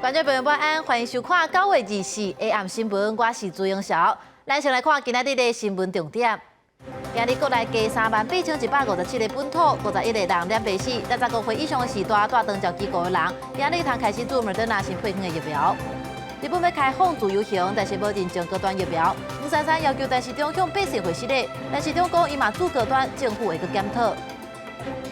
觀眾朋友晚安，歡迎收看9月24 AM 新聞，我是朱英曉。咱先來看今仔日的新聞重點。今日國內加38,157個本土，51個人染病死。65歲以上的序大蹛長照機構的人，今日通開始注莫德納新配方的疫苗。日本欲開放自由行，但是無認證高端疫苗。黃珊珊要求陳時中向百姓回釋禮，陳時中講伊嘛注高端，政府會閣檢討。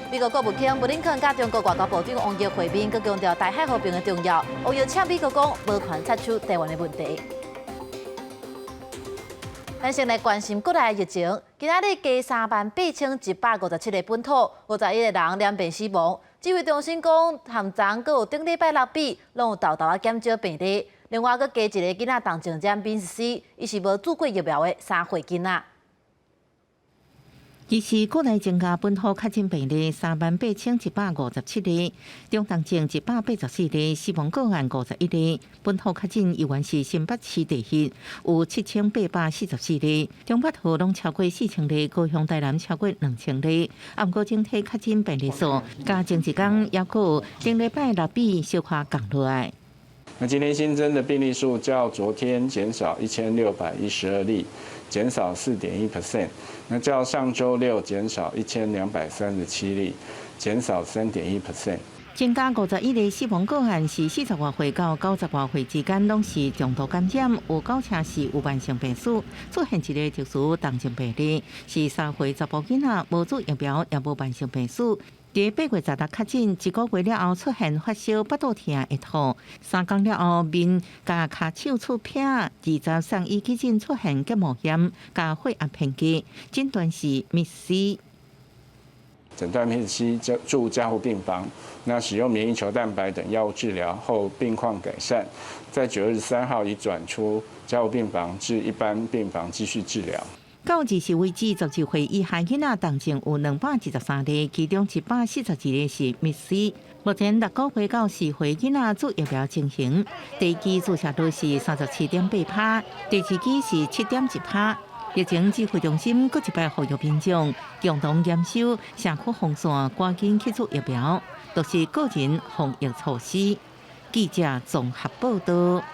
美國國務卿布林肯佮中國外交部長王毅會面，閣強調台海和平的重要。王毅嗆美國講無權插手台灣的問題。咱先來關心國內疫情，今仔日加38,157個本土，51個人染病死亡。指揮中心講，含昨閣有頂禮拜六比，攏有沓沓仔減少病例。另外，閣加一个囡仔重症染病死，伊是無注過疫苗的3歲囡仔。其實國內增加本土確診病例38,157例，中重症184個，死亡個案51例。本土確診猶原是新北市第一，有7844例，中北桃攏超過4000例，高雄、台南超過2000例。啊，毋過整體確診病例數，佮前一工猶閣頂禮拜六比小可降落來。那今天新增的病例數較昨天減少1612例，減少4.1%。那較上週六減少1237例，減少3.1%。增加51個死亡個案是40外歲到90外歲之間，攏是重度感染，有九成是有慢性病史。出現一個特殊重症病例，是3歲查埔囡仔，無注疫苗，也無慢性病史。佇8月16確診，一個月了後出現發燒、腹肚疼、會吐，3工了後面佮跤手出癖，20送醫急診出現結膜炎佮血壓偏低，診斷是 MIS-C。診斷 MIS-C 住加護病房，那使用免疫球蛋白等藥物治療後，病況改善，在9月23號已轉出加護病房至一般病房繼續治療。到二四為止，12歲以下囡仔重症有223例，其中142個是 MIS-C。目前6個月到4歲囡仔注疫苗情形，第一劑注射率是37.8%，第二劑是7.1%。疫情指揮中心閣一擺呼籲民眾共同嚴守社區封線，趕緊去注疫苗，都是個人防疫措施。記者綜合報道。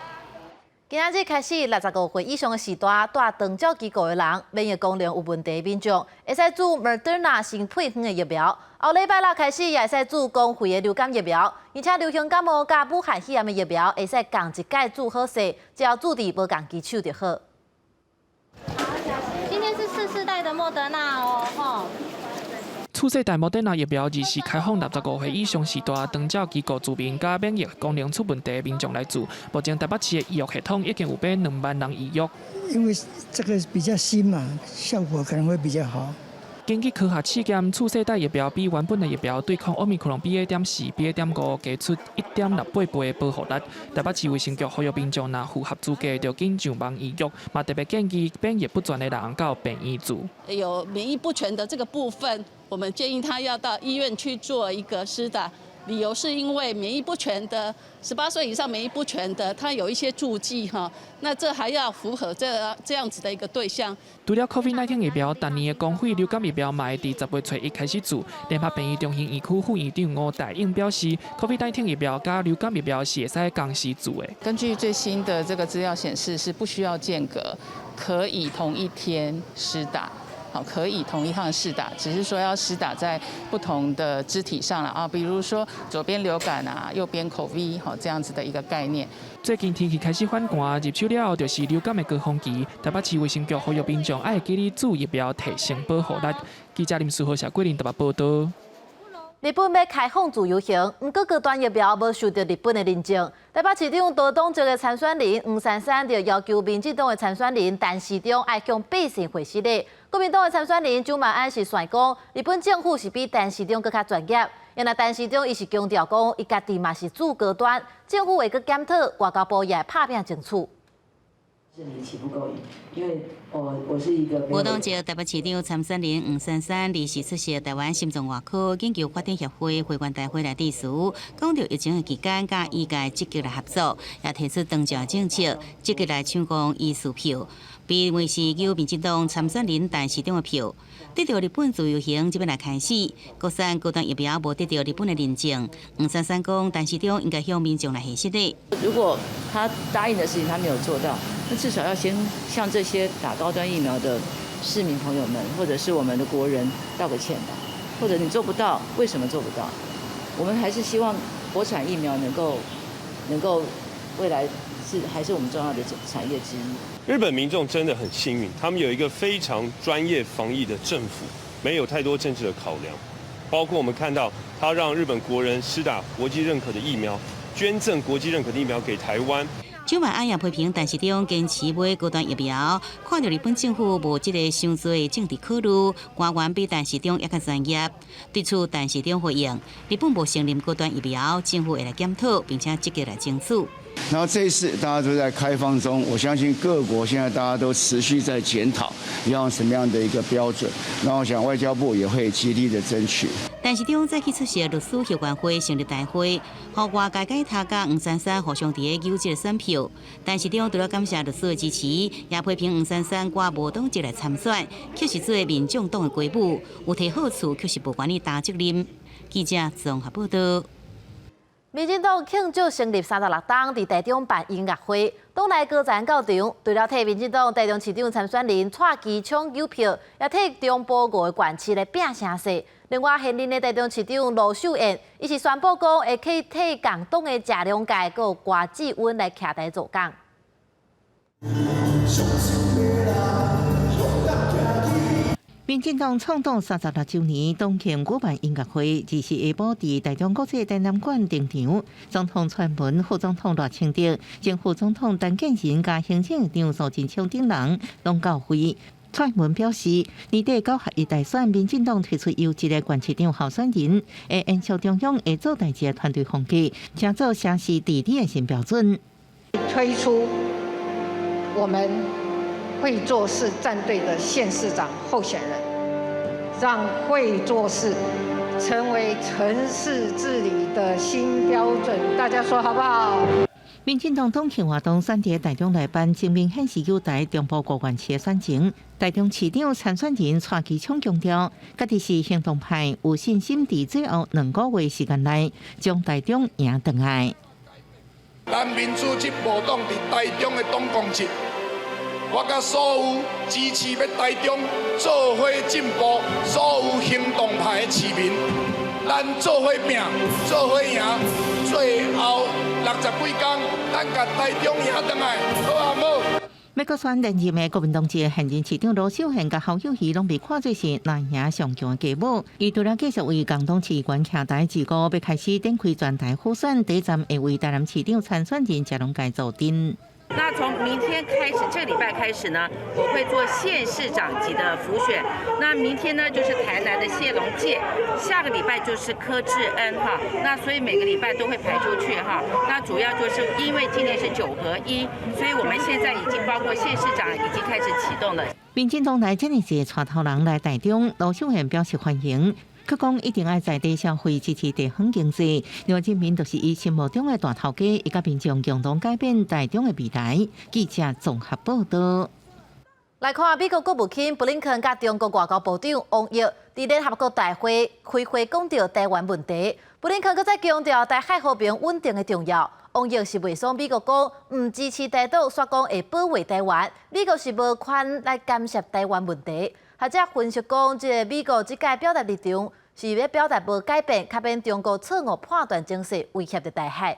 今仔日開始，65歲以上的序大蹛長照機構的人，免疫功能有問題的民眾，會使注莫德納新配方的疫苗。後禮拜六開始，也會使注公費的流感疫苗，而且流行感冒佮武漢肺炎的疫苗，會使仝一擺注好勢，只要注佇無仝支手就好。今天是次世代的莫德納哦，吼。次世代莫德納疫苗24開放65歲以上序大長照機構住民佮免疫功能出問題的民眾來注。目前台北市的預約系統已經有欲2萬人預約。因為這個比較新嘛，效果可能會比較好。根據科學試驗，次世代疫苗比原本的疫苗對抗奧密克戎 BA.4、BA.5加出1.68倍的保護力。台北市衛生局呼籲民眾若符合資格，就緊上網預約，嘛特別建議免疫不全的人到病院注。有免疫不全的這個部分，我們建議他要到醫院去做一個施打。理由是因為免疫不全的18歲以上免疫不全的，他有一些注記哈，那這還要符合這樣子的一個對象。除了 COVID-19 疫苗，逐年的公費流感疫苗嘛會佇10月初一開始注。聯合病院中興院區副院長吳大勇表示，COVID-19 疫苗佮流感疫苗是會使仝時注的。根據最新的這個資料顯示，是不需要間隔，可以同一天施打。好，可以同一趟施打，只是說要施打在不同的肢體上了啊，比如說左邊流感啊，右邊 COVID，好，這樣子的一個概念。最近天氣開始反寒，入秋了後就是流感的高峰期。台北市衛生局呼籲民眾愛記得注疫苗，提升保護力。記者林書豪、謝桂林台北報道。日本欲開放自由行，毋過高端疫苗無受著日本的認證。台北市長多黨籍的參選人黃珊珊就要求民進黨的參選人陳時中愛向百姓回釋禮。國民黨的參選人蔣萬安是算講，日本政府是比陳時中閣較專業。因為陳時中伊是強調講，伊家己嘛是注高端，政府會閣檢討，外交部也會拍拚爭取。是你豈不夠癮？因為我是一個。無黨籍台北市長參選人黃珊珊，24出席台灣心臟外科研究發展協會會員大會來致辭，講著疫情的期間，佮醫界積極來合作，也提出長照政策，積極來搶攻醫師票，被認為是由民進黨參選人陳時中的票。得著日本自由行這欲來開始，國產高端疫苗無得著日本的認證。黃珊珊講，陳時中應該向民眾來解釋。如果他答應的事情他沒有做到，那至少要先向這些打高端疫苗的市民朋友們，或者是我們的國人道個歉吧。或者你做不到，為什麼做不到？我們還是希望國產疫苗能夠未來是還是我們重要的產業之一。日本民眾真的很幸運，他們有一個非常專業防疫的政府，沒有太多政治的考量。包括我們看到，他讓日本國人施打國際認可的疫苗，捐贈國際認可的疫苗給台灣。蔣萬安也批評陳時中堅持買高端疫苗，看著日本政府無這個傷濟的政治考慮，官員比陳時中猶較專業。對此，陳時中回應：日本無承認高端疫苗，政府會來檢討，並且積極來爭取。然後這一次大家都在開放中，我相信各國現在大家都持續在檢討，要用什麼樣的一個標準。那我想外交部也會極力的爭取。陳時中再去出席律師後援會成立大會，予外界解他佮黃珊珊互相佇咧糾結選票。陳時中除了感謝律師的支持，也批評黃珊珊掛無黨籍來參選，卻是做民眾黨的雞母，有提好處，卻是無願意擔責任。記者綜合報道。民進黨慶祝成立36冬，佇台中辦音樂會，黨內高層到場，除了替民進黨台中市長參選人蔡其昌糾票，也替中部五個縣市來拼聲勢。另外，現任的台中市長盧秀燕，伊是宣布講會去替共黨的謝龍介佮郭志溫來徛台做工。民進黨創黨36週年，黨慶舉辦音樂會，二四下晡佇台中國際展覽館登場。總統蔡英文、副總統賴清德、前副總統陳建仁佮行政院長蘇貞昌等人攏到會。蔡英文表示，年底九合一大選，民進黨推出優質的縣市長候選人，會延續中央會做代誌的團隊風格，成做城市治理的新標準。推出我們會做事戰隊的縣市長候選人，讓會做事成為城市治理的新標準，大家說好不好？民進黨黨慶活動選佇台中來辦，證明顯是有台中部五縣市的選情。台中市長參選人蔡其昌強調，家己是行動派，有信心佇最後2個月時間內將台中贏轉來。咱民主進步黨佇台中的黨工室，我佮所有支持欲台中做伙進步、所有行動派的市民，咱做伙拚，做伙贏，最後60幾工，咱共台中贏轉來，好啊無？欲閣選連任的國民黨籍現任市長盧秀燕佮侯友宜攏被看做是藍營上強的雞母。伊除了繼續為共黨市議員徛台之外，欲開始展開全台輔選，第一站會為台南市長參選人謝龍介助陣。那從明天開始，這個禮拜開始呢，我會做縣市長級的輔選。那明天呢，就是台南的謝龍介，下個禮拜就是柯志恩哈。那所以每個禮拜都會排出去哈。那主要就是因為今年是9合1，所以我們現在已經包括縣市長已經開始啟動了。民進黨內這麼濟帶頭人來台中，盧秀燕表示歡迎。閣講一定愛在地消費支持地方經濟，因為人民就是伊心目中的大頭家，伊佮民眾共同改變台中的未來。記者綜合報道。來看美國國務卿布林肯佮中國外交部長王毅佇聯合國大會開會講著台灣問題。布林肯閣再強調台海和平穩定的重要。王毅是袂爽美國講毋支持台獨，煞講會保衛台灣。美國是無權來干涉台灣問題。學者分析講，這个美國這屆表達立場是欲表達無改變，較免中國錯誤判斷情勢，威脅著台海。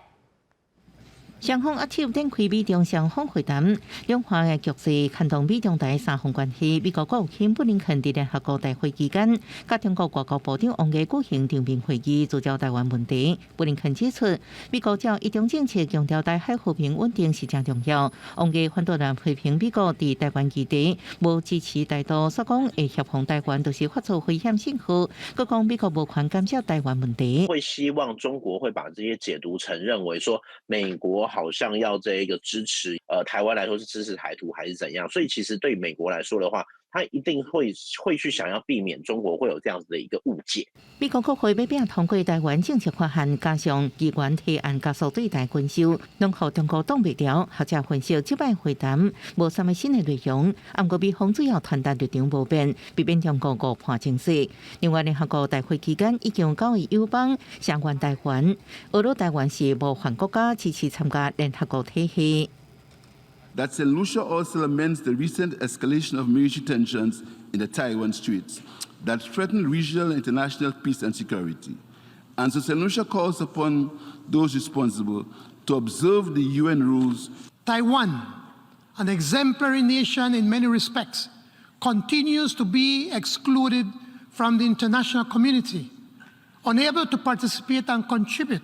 雙方握手展開美中雙方會談，兩岸的局勢牽動美中台三方關係。美國國務卿布林肯佇聯合國大會期間，佮中國外交部長王毅舉行當面會議，聚焦台灣問題。布林肯指出，美國照一中政策強調台海和平穩定是誠重要。王毅反倒來批評美國佇台灣議題無支持台獨，煞講會協防台灣，就是發出危險信號。閣講美國無權干涉台灣問題。會希望中國會把這些解讀成認為說美國好像要這一個支持，台灣來說是支持台獨還是怎樣？所以其實對美國來說的話，他一定會去想要避免中國會有這樣子的一個誤解。美國國會欲拼通過台灣政策法案，加上議員提案加速對台軍售，攏予中國擋袂牢。學者分析，這擺會談無啥物新的內容，毋過美方主要傳達立場無變，避免中國誤判情勢。另外，聯合國大會期間已經九位友邦聲援台灣，呵咾台灣是模範國家，支持參加聯合國體系。 That Saint Lucia also laments the recent escalation of military tensions in the Taiwan Straits that threaten regional and international peace and security. And so Saint Lucia calls upon those responsible to observe the UN rules. Taiwan, an exemplary nation in many respects, continues to be excluded from the international community, unable to participate and contribute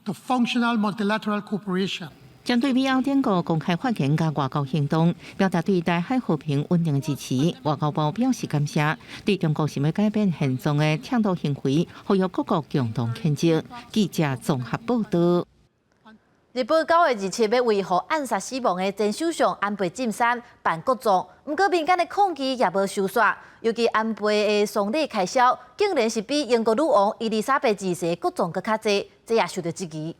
to functional multilateral cooperation. 針對美歐兩國公開發言佮外交行動，表達對台海和平穩定的支持，外交部表示感謝。對中國想欲改變現狀的挑逗行為，呼籲各國共同譴責。記者綜合報道。日本9月27欲為予暗殺死亡的前首相安倍晉三辦國葬，毋過民間的抗議也無收煞，尤其安倍的喪禮開銷，竟然是比英國女王伊麗莎白二世國葬閣較濟，這也受到質疑。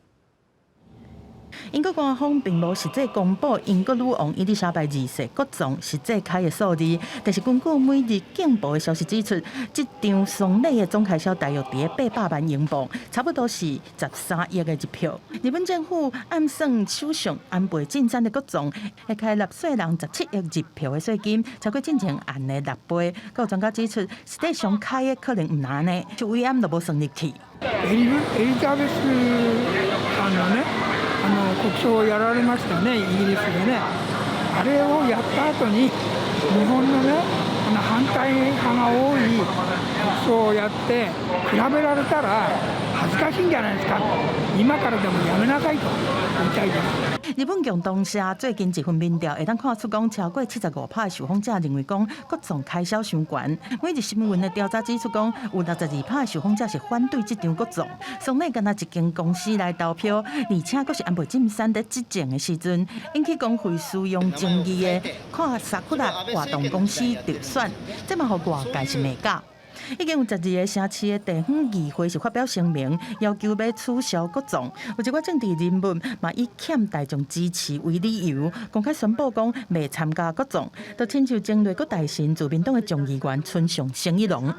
英國官方並無實際公布英國女王伊麗莎白二世國葬實際開的數字，但是根據每日鏡報的消息指出，這場喪禮的總開銷大約佇800萬英鎊，差不多是13億的日票。日本政府暗算首相安倍晉三的國葬會開納稅人17億日票的稅金，超過進前案的6倍。閣有專家指出，實際上開的可能毋但按呢，就慰安都無算入去。エリエリザベスさんのね、国葬をやられましたね、イギリスでね。あれをやった後に、日本のね、この反対派が多い国葬をやって、比べられたら恥ずかしいんじゃないですか。今からでもやめなさいと言いたいです。日本共同社最近一份民調會當看出，講超過75趴的受訪者認為講國葬開銷傷懸。每日新聞的調查指出，講有62趴的受訪者是反對這場國葬。喪禮干焦一間公司來投票，而且閣是安倍晉三佇執政的時陣，引起公費使用爭議的看サクラ活動公司當選，這嘛予外界是罵甲。已經有12個城市的地方議會是發表聲明，要求欲取消國葬。有一寡政治人物嘛以欠大眾支持為理由，公開宣布講袂參加國葬。就親像前內閣大臣自民黨的眾議員村上誠一郎。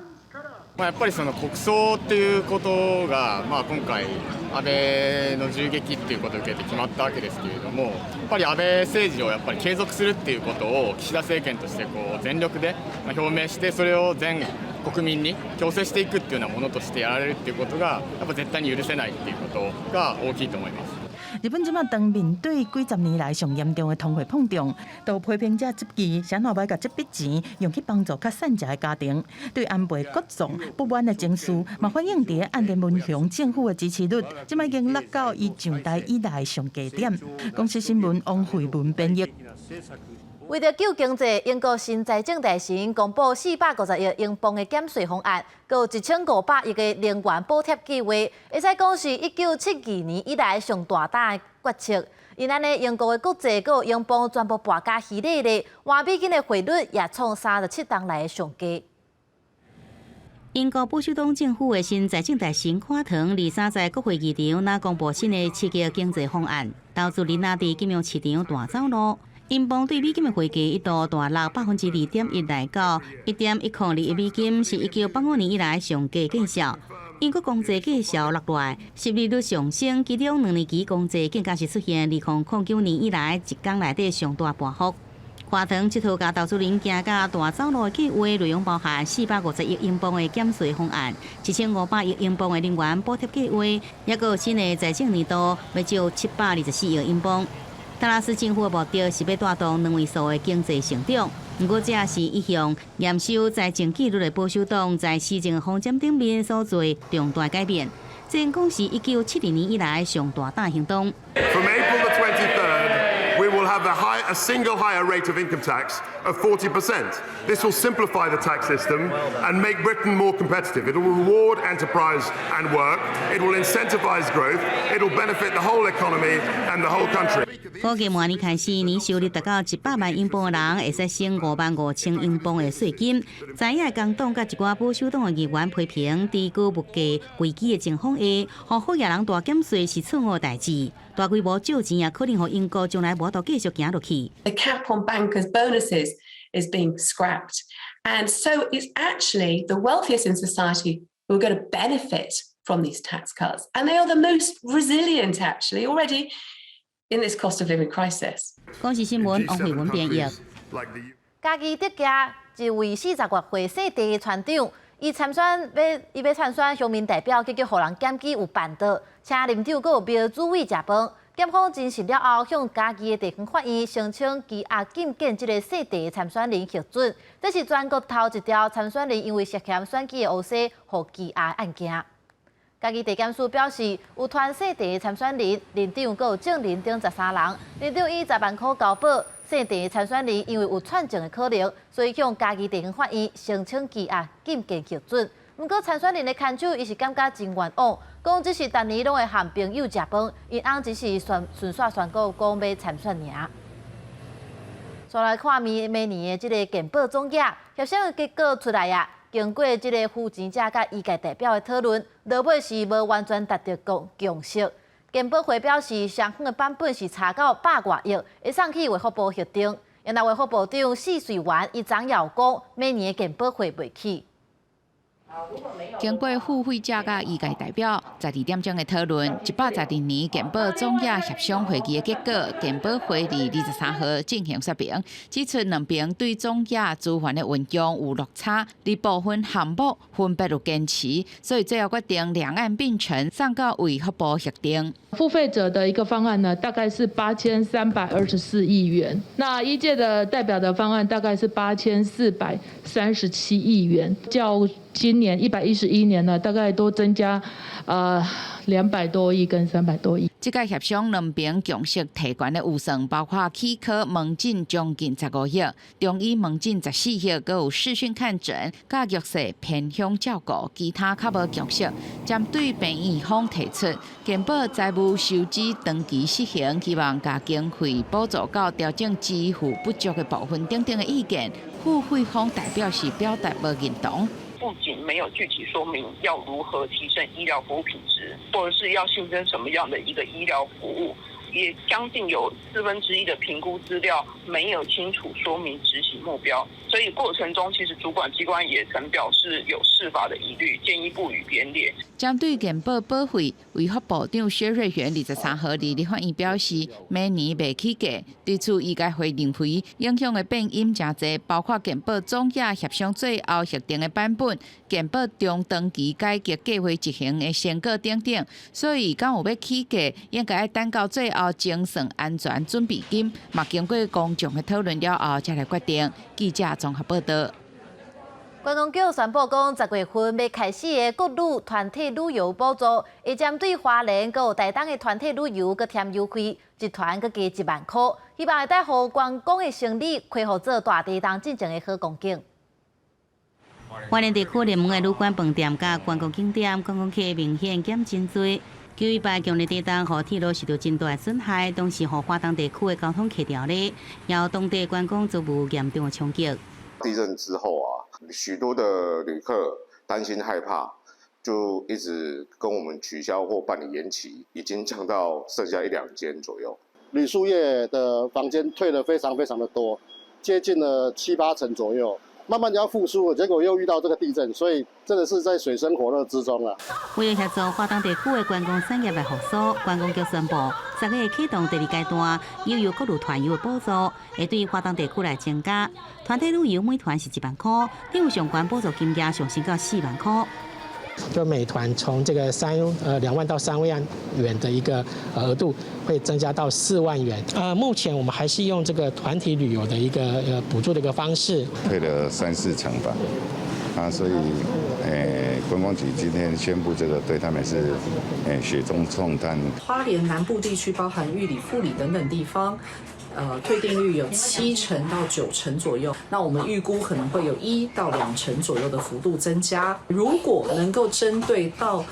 まあやっぱりその国葬っていうことが、まあ、今回安倍の銃撃っていうことを受けて決まったわけですけれども、やっぱり安倍政治をやっぱり継続するっていうことを岸田政権としてこう全力で表明して、それを全国民に強制していくっていうようなものとしてやられるっていうことが、やっぱ絶対に許せないっていうことが大きいと思います。日本這馬當面對幾十年來上嚴重的通貨膨脹，都批評者質疑，是按怎欲共這筆錢用去幫助較散赤的家庭。對安倍國葬不滿的情緒，嘛反映佇岸田文雄政府的支持率，這馬已經落到伊上台以來上低點。公視新聞王慧文編譯。為著救經濟，英國新財政大臣公布450億英鎊的減稅方案，閣有1500億的能源補貼計劃，會使講是1972年以來上大膽的決策。因按呢，英國的國債閣有英鎊全部跋甲稀咧咧，換美金的匯率也創37冬來的上低。英國保守黨政府的新財政大臣卡唐23在國會議場若公布新的刺激經濟方案，投資人若佇金融市場大走路。英鎊對美金的匯價一度大落2.1%，來到1.1021美金，是1985年以來上低見數。英國公債繼續落來，殖利率上升，其中兩年期公債更加是出現2009年以來一工內底上大波幅。卡唐這套共投資人驚甲大走路的計劃內容包含450億英鎊的減稅方案，1500億英鎊的能源補貼計劃，抑閣有新的財政年度欲借724億英鎊。特拉斯政府的目的是欲帶動兩位數的經濟成長，毋過這是一向嚴守財政紀律的保守黨在施政方針頂面所做重大改變。這講是1972年以來上大膽行動。 From April the 23rd, we will have the high, A single higher rate of income tax of 40%. This will simplify the tax system and make Britain more competitive. It will reward enterprise and work. It will incentivise growth. It will benefit the whole economy and the whole country. 估計明年開始，年收入達到100萬英鎊的人，會使省55,000英鎊的稅金。在野工黨佮一寡保守黨的議員批評，低高物價危機的情況下，予富裕人大減稅是錯誤的代誌。大規模借錢也可能予英國將來無法度繼續行落去。 The cap on bankers' bonuses is being scrapped, and so it's actually the wealthiest in society who are going to benefit from these tax cuts, and they are the most resilient, actually, already in this cost of living crisis. 公視新聞王慧文編譯。嘉義竹崎一位40外歲姓鄭的村長，伊參選欲伊欲參選鄉民代表，結果予人檢舉有辦桌，請啉酒閣有廟主委食飯。檢方偵訊了後，向嘉義的地方法院申請羈押禁見這个姓鄭的參選人核准。這是全國頭一條參選人因為涉嫌選舉的烏紗，予羈押案件。嘉義地檢署表示，有傳姓鄭的參選人、里長閣有證人等13人，里長以10萬箍交保。姓鄭的參選人因為有串證的可能，所以向嘉義地方法院申請羈押禁見核准。毋過參選人的牽手，伊是感覺真冤枉，講只是逐年攏會和朋友食飯，𪜶翁只是順順紲宣告講欲參選爾。再來看明明年的這个健保總額協商的結果出來啊，經過這个付錢者佮醫界代表的討論，落尾是無完全達著共識。健保會表示，雙方的版本是差到百外億，會送去衛福部核定。然後衛福部長許瑞元伊昨也有講，明年的健保費袂起。經過付費者佮醫界代表12點鐘的討論，112年健保總額協商會議的結果，健保會佇23號進行說明，指出兩邊對總額資源的運用有落差，佇部分項目分別有堅持，所以最後決定兩案並陳，送到衛福部核定。付費者的一個方案呢，大概是8324億元，那醫界的代表的方案大概是8437億元，較今年111年呢，大概都增加，200多億跟300多億。這個協商兩邊共識提懸的預算，包括齒科門診將近15億，中醫門診14億，閣有視訊看診、佮弱勢偏鄉照顧，其他較無共識。針對病院方提出健保財務收支長期實行，希望共經費補助到調整支付不足的部分等等的意見，付費方代表是表達無認同。不僅沒有具體說明要如何提升醫療服務品質，或者是要新增什麼樣的一個醫療服務，也將近有1/4的評估資料沒有清楚說明執行目標，所以過程中其實主管機關也曾表示有釋法的疑慮，建議不予編列。針對健保保費，衛福部長薛瑞元23號佇立法院表示，明年袂起價。對此，醫界會認為影響的變因誠濟，包括健保總額協商最後核定的版本、健保中長期改革計劃執行的成果等等。所以，敢有欲起價，應該愛等到最後精算安全準備金，嘛經過公眾的討論了後，才來決定。記者綜合報道。觀光局宣布講，10月份欲開始的國旅團體旅遊補助，會針對花蓮閣有台東的團體旅遊閣添優惠，一團閣加1萬箍，希望會當予觀光的生意恢復做大地東進前的好光景。花蓮地區熱門的旅館、飯店佮觀光景點，觀光客明顯減真濟。9·18強烈地震，予鐵路受到真大損害，同時予花東地區的交通卡牢咧，予當地觀光遭遇嚴重的衝擊。地震之後啊，許多的旅客擔心害怕，就一直跟我們取消或辦理延期，已經降到剩下一兩間左右。旅宿業的房間退得非常非常的多，接近了七八成左右。慢慢就要復甦了，結果又遇到這個地震，所以真的是在水深火熱之中啊。為了協助花東地區的觀光產業來復甦，觀光局宣布，10月啟動第二階段，又有國旅團遊的補助，會對花東地區來增加。團體旅遊每團是1萬箍，頂有上懸補助金額上升到4萬箍。就每團從這個2萬到3萬元的一個額度，會增加到4萬元。目前我們還是用這個團體旅遊的一個補助的一個方式，退了三四成吧。啊，所以觀光局今天宣布這個，對他們是雪中送炭。花蓮南部地區包含玉里、富里等等地方。退訂率有7成到9成左右。那我們預估可能會有1到2成左右的幅度增加。如果能夠針對到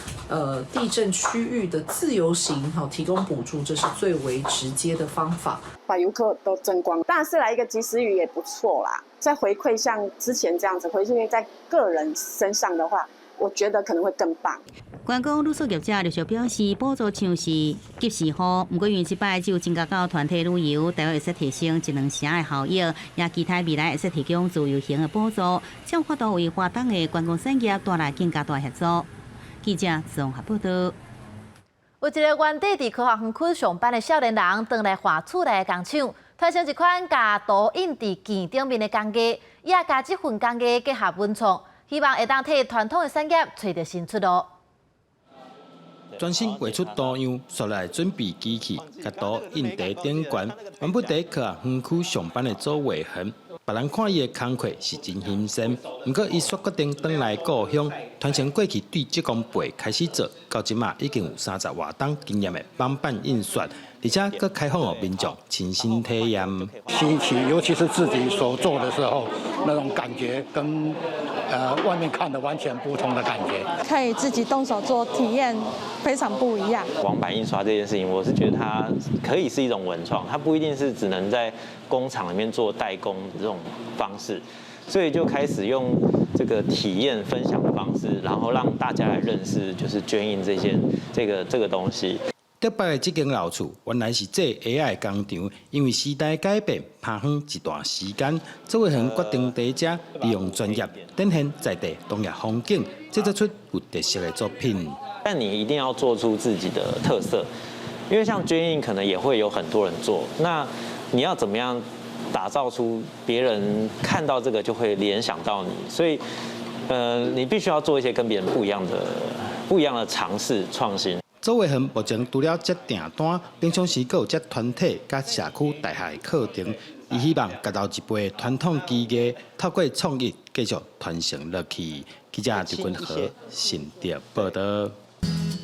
地震區域的自由行，哈，提供補助，這是最為直接的方法。把遊客都爭光，當然是來一個及時雨也不錯啦。再回饋像之前這樣子回饋在個人身上的話，我覺得可能會更棒。觀光旅宿業者陸續表示，補助像是及時雨，毋過因為這擺只有增加到團體旅遊，大約會使提升一兩成的效益，也期待未來會使提供自由行的補助，才有法度為華東的觀光產業帶來更加大協助。記者綜合報道。有一个原地佇科學園區上班的少年人，轉來畫厝內的工廠，推出一款共圖印佇鏡頂面的工藝，伊也共這份工藝結合文創，希望會當替傳統的產業揣著新出路。專心畫出圖樣，紲來準備機器，共圖印佇頂懸。原本佇科學園區上班的周偉恆，別人看伊的工課是真新鮮，毋過伊卻決定轉來故鄉，傳承過去對職工輩開始做，到這馬已經有30外冬經驗的網版印刷，而且閣開放予民眾親身體驗。新奇，尤其是自己所做的時候，那種感覺跟外面看的完全不同的感覺。可以自己動手做，體驗非常不一樣。網版印刷這件事情，我是覺得它可以是一種文創，它不一定是只能在工廠裡面做代工的這種方式，所以就開始用這個體驗分享的方式，然後讓大家來認識，就是絹印這件這個東西。竹北的這間老厝原來是做鞋仔的工廠，因為時代改變，拋荒一段時間，周偉恆決定佇遮利用專業展現在地農業風景，製作出有特色的作品。但你一定要做出自己的特色，因為像絹印可能也會有很多人做，那你要怎麼樣打造出別人看到這個就會聯想到你？所以，你必須要做一些跟別人不一樣的嘗試創新。周偉恆目前除了接訂單，平常時閣有接團體佮社區大學的課程，伊希望共老一輩傳統技藝透過創意繼續傳承落去。記者劉君和新竹報道。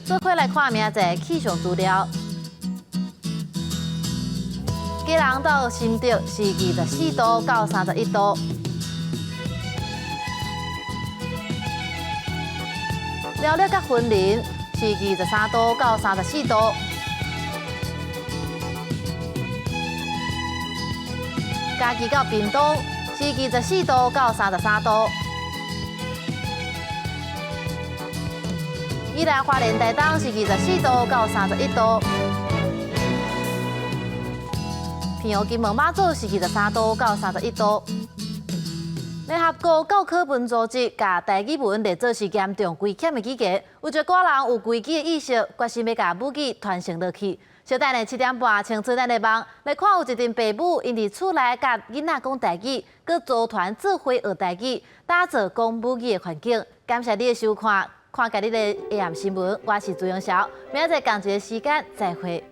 做伙來看明仔載氣象資料。基隆到新竹是24度到31度。苗栗佮雲林是23度到34度。嘉義到屏東是24度到33度。宜蘭花蓮台東是24度到31度。平陽金門馬祖是23度到31度。聯合國教科文組織共台語文列做是嚴重危險的語言，有一寡人有危機的意識，決心欲共母語傳承落去。小等下7點半，青春咱的夢來看，有一陣爸母𪜶佇厝內共囡仔講台語，閣組團做伙學台語，打造講母語的環境。感謝你的收看，看今日的下暗新聞，我是朱永曉，明仔載仝一个時間再會。